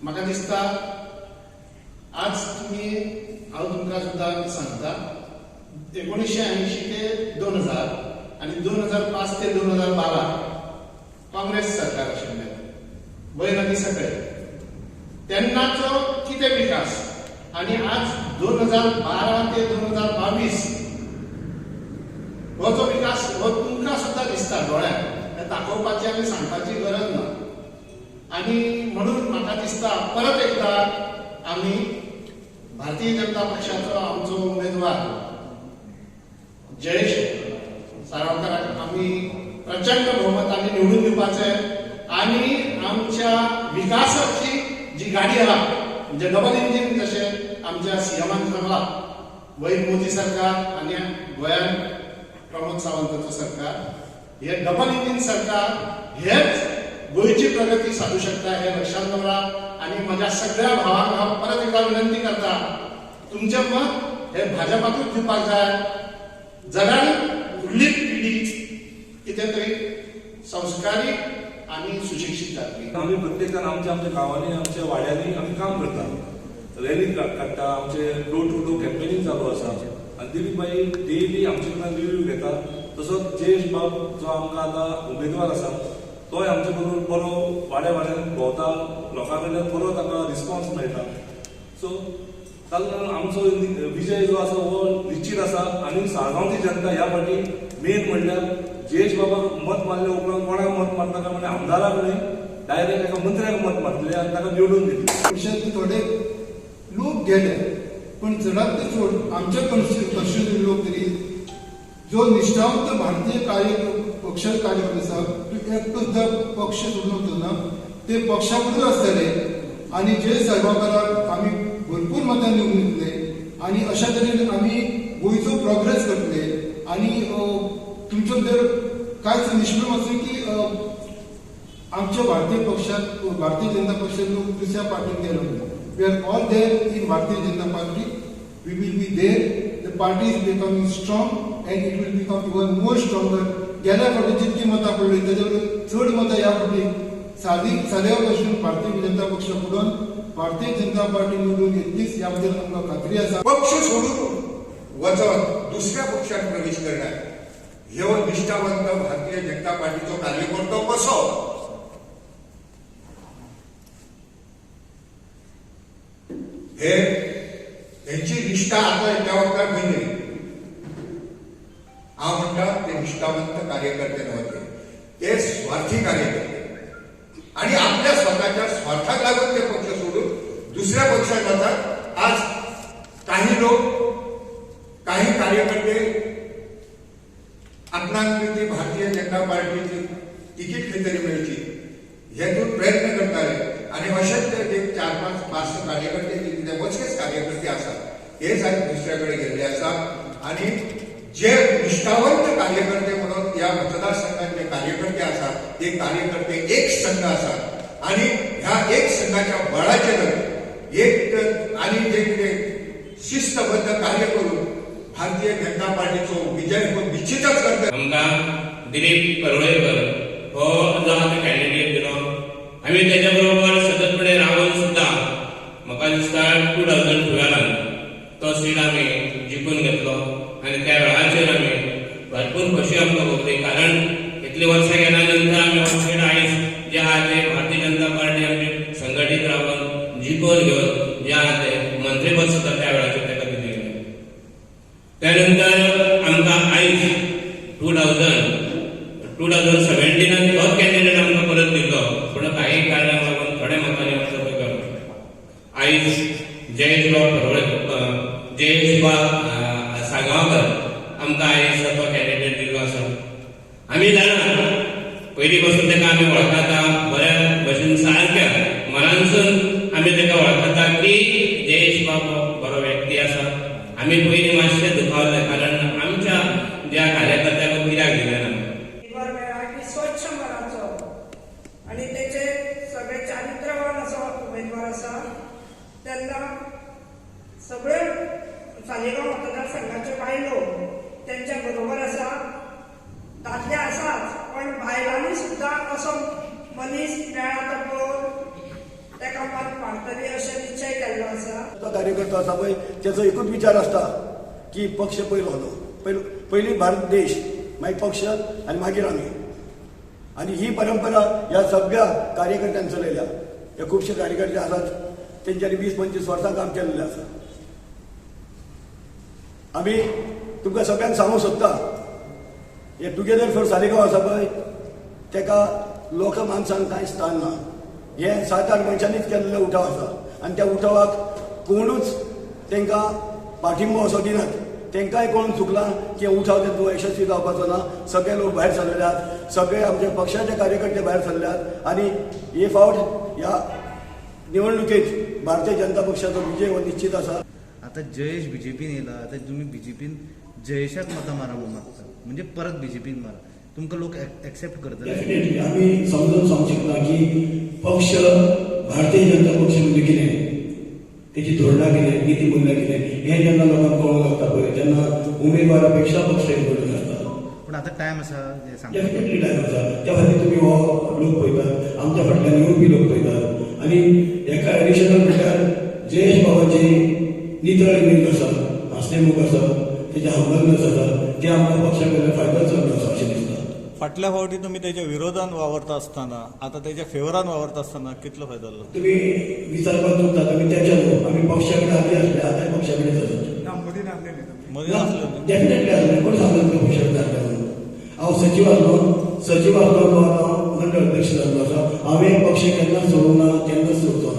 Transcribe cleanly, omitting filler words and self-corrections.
म्हाका दिसता आज तुमी, हांव तुमकां सुद्दां सांगता, 1980 ते 2000 आनी 2005 ते 2012 काँग्रेस सरकार आशिल्लें, वयर आनी सकयल. तेन्नाचो कितें विकास आनी आज 2012 ते 2022 हो जो विकास हो तुमकां सुद्दां दिसता दोळ्यांक, हें दाखोवपाची आनी सांगपाची गरज ना. आनी म्हणून म्हाका दिसता परत एकदा आमी भारतीय जनता पक्षाचो आमचो उमेदवार जयेश साळगांवकाराक आमी प्रचंड बहुमतांनी निवडून दिवपाचें आनी आमच्या विकासाची जी गाडी आहा, म्हणजे डबल इंजीन जशें आमच्या सीएमान सांगलां, वयर मोदी सरकार आनी गोंयांत प्रमोद सावंताचो सरकार, हे डबल इंजीन सरकार हेच गोंयची प्रगती साधू शकता हे लक्षात दवरा. आनी म्हज्या सगळ्या भावांक हांव परत एकदा विनंती करता, तुमचें मत हे भाजपाकूच दिवपाक जाय. जाल्यार फुडली पिढी कितें तरी संस्कारी आनी सुशिक्षीत जातली. आमी प्रत्येकान आमच्या आमच्या गांवांनी, आमच्या वाड्यांनी आमी काम करता, रॅली काडटा, आमचे डोर टू डोर कॅम्पेनींग चालू आसा आनी दिलीप भाई डेली आमचे कडल्यान रिव्यू घेता. तसोच जयेश बाब जो आमकां आतां उमेदवार आसा तोय आमचे बरोबर बरो वाड्या वाड्यान भोंवता, लोकां कडल्यान बरो ताका रिस्पॉन्स मेळटा. सो ताका लागून आमचो विजय जो आसा हो निश्चीत आसा. आनी साळगांवची जनता ह्या फावटी मेन म्हणल्यार जयेश बाबाक मत मारल्या उपरांत कोणाक मत मारता काय म्हणजे आमदाराक न्हय, डायरेक्ट एका मंत्र्याक मत मारतले आनी ताका निवडून दितले. पक्षांतले थोडे लोक गेले, पण चडांत चड आमच्या कॉन्स्टिट्युएन्सी लोक तरी जो निष्ठावंत भारतीय कार्य पक्ष कार्यकर्ते आसा तो एकटो सुद्दां पक्ष सोडून वचना, ते पक्षा बरोबर आसतले. आनी जयेश साळगांवकाराक आमी भरपूर मतां निवडून दितले आनी अशा तरेन आमी गोंयचो प्रोग्रेस करतले. आनी तुमचो भितर कांयच निश्क्रम आसूं की आमच्या भारतीय पक्षात, भारतीय जनता पक्षात लोक दुसऱ्या पार्टीत गेलो. We are all there in Bharatiya Janata Party, we will be there. The party is becoming strong and it will become even more stronger. गेल्या फावटी जितकी मतां पडली तेच्या वयर चड मतां ह्या फावटी सादेगांव पासून भारतीय जनता पक्ष फुडोवन भारतीय जनता पार्टी निवडून येतलीच ह्या बद्दल आमकां खात्री आसा. पक्ष सोडून वचत दुसऱ्या पक्षात प्रवेश करणार ह्यो निष्ठावंत भारतीय जनता पार्टीचो कार्यकर्तो कसो? हे त्यांची निष्ठा आता त्या वक्तार खंय गेली? हांव म्हणटा ते निष्ठावंत कार्यकर्ते नव्हते, ते स्वार्थी कार्यकर्ते आणि आपल्या स्वतःच्या स्वार्थाक लागून ते पक्ष सोडून दुसऱ्या पक्षात जातात. आज काही लोक, काही कार्यकर्ते आपणाक ती भारतीय जनता पार्टीची तिकीट खंय तरी मेळची हेतून प्रयत्न करताले आणि अशेच ते 4-5 5 कार्यकर्ते जे मोजकेच कार्यकर्ते आसात हेच आयज दुसऱ्या कडेन गेल्ले आसा. आणि जे निष्ठावंत कार्यकर्ते म्हणून ह्या मतदारसंघात जे कार्यकर्ते आसात ते कार्यकर्ते एक संघ आसात आणि ह्या एक संघाच्या बळाचेर एक आणि जे कितें शिस्तबद्ध कार्य करून भारतीय जनता पार्टीचो विजय हो निश्चितच करता. आमकां दिलीप परुळेकर हो जो आहा कॅन्डिडेट दिलो, आमी तेच्या बरोबर सततपणे रावन सुद्दां म्हाका दिसता 2012 तो सीट आमी जिखून घेतलो आनी त्या वेळाचेर आमी भरपूर खोशी आमकां भोगली, कारण इतली वर्सां गेल्या नंतर आमी हो सीट आयज जे आहा ते भारतीय जनता पार्टी आमची संघटीत रावन जिखून घेवन जे आहा ते मंत्रीपद सुद्दां त्या वेळाचेर ताका दिलें गेलें. त्यानंतर आमकां आयज 2017 तोच कॅन्डिडेट आमकां परत दिलो, पूण काही कारणाक लागून थोड्या मतांनी आमचो तो गेलो. आयज जयेश बाब जयेश बाब साळगांवकर आमकां आयज तो कॅन्डिडेट दिल्लो आसा. आमी जाणा पयलीं पासून ताका आमी वळखता, बऱ्या भशेन सारक्या मनानसून आमी ताका वळखता की जयेश बाब बरो व्यक्ती आसा. आमी पयलीं मातशें दुखावले कारण आमच्या ज्या कार्यकर्त्यांक कित्याक दिलें ना. उमेदवार मेळ्ळा की स्वच्छ मनाचो आनी तेचे सगळे चारित्र्यवान असो उमेदवार आसा. तेन्ना सगळे सालेगांव मतदारसंघाच्यो बायलो तेंच्या बरोबर आसा, दादले आसाच पण बायलांनी सुद्दां असो मनीस मेळ्ळा तो पळोवन ताका मत मारतली अशें निश्चय केल्लो आसा. जो कार्यकर्तो आसा पळय तेचो एकूच विचार आसता की पक्ष पयलो न्हू, पयलो पयली भारत देश, मागीर पक्ष आनी मागीर आमी. आनी ही परंपरा ह्या सगळ्या कार्यकर्त्यांनी चलयल्या. हे खुबशे कार्यकर्ते आसात तेंच्यांनी 20-25 वर्सां काम केल्लें आसा. आमी तुमकां सगळ्यांक सांगूंक सोदता, हे टुगेदर फॉर सालिगांव आसा पळय तेका लोक मानसान कांय स्थान ना. हे 7-8 मनशांनीच केल्लो उठाव आसा आनी त्या उठावाक कोणूच तांकां पाठिंबो असो दिनात. तांकांय कोण चुकलां की उठाव तेंचो यशस्वी जावपाचो ना. सगळे लोक भायर सरल्यात, सगळे आमचे पक्षाचे कार्यकर्ते भायर सरल्यात आनी हे फावट ह्या निवडणुकेत भारतीय जनता पक्षाचो विजय हो निश्चित आसा. आता जयेश बीजेपीन येयला, आतां तुमी बीजेपीन जयेशाक मतां मारा म्हणून मागता, म्हणजे परत बीजेपीन मारा, तुमकां लोक एक्सेप्ट करतले? डेफिनेटली आमी समजून सांगूंक शकता की पक्ष भारतीय जनता पक्ष म्हणजे कितें, तेची धोरणां कितें, नीती मुल्यां कितें, हें जेन्ना लोकांक कळोंक लागता पळय तेन्ना उमेदवारा पेक्षा पक्ष इम्पोर्टंट आसता. पूण आतां टायम आसा हें सांगपाक. डेफिनेटली टायम आसा. त्या खातीर तुमी हो लोक पळयतात, आमच्या फाटल्यान येवपी लोक पळयतात. आनी हेका एडिशनल म्हणल्यार जयेश बाबाची नितळ इमेज आसा, हांसनेमुख आसा, तेजे हंबलनेस आसा, ते आमकां पक्षा कडल्यान फायदो जाल्लो आसा अशें दिसता. फाटल्या फावटी तुमी तेच्या विरोधान वावरता आसतना आतां तेच्या फेवरान वावरता आसतना कितलो फायदो जालो? तुमी विचारपाक चुकतात. आमी त्याच्या न्हू, आमी पक्षा कडेन आदी आसले, आतांय पक्षा कडेन आसात. मदीं आसलो न्ही? डेफिनेटली आसलें. कोण सांगता तुका पक्षा कडेन आसलें म्हणून? हांव सचीव आसलो, सचीव आसलो तो आतां मंडळ अध्यक्ष जाल्लो आसा. हांवें पक्ष केन्नाच सोडूंक ना, केन्नाच सोडचो.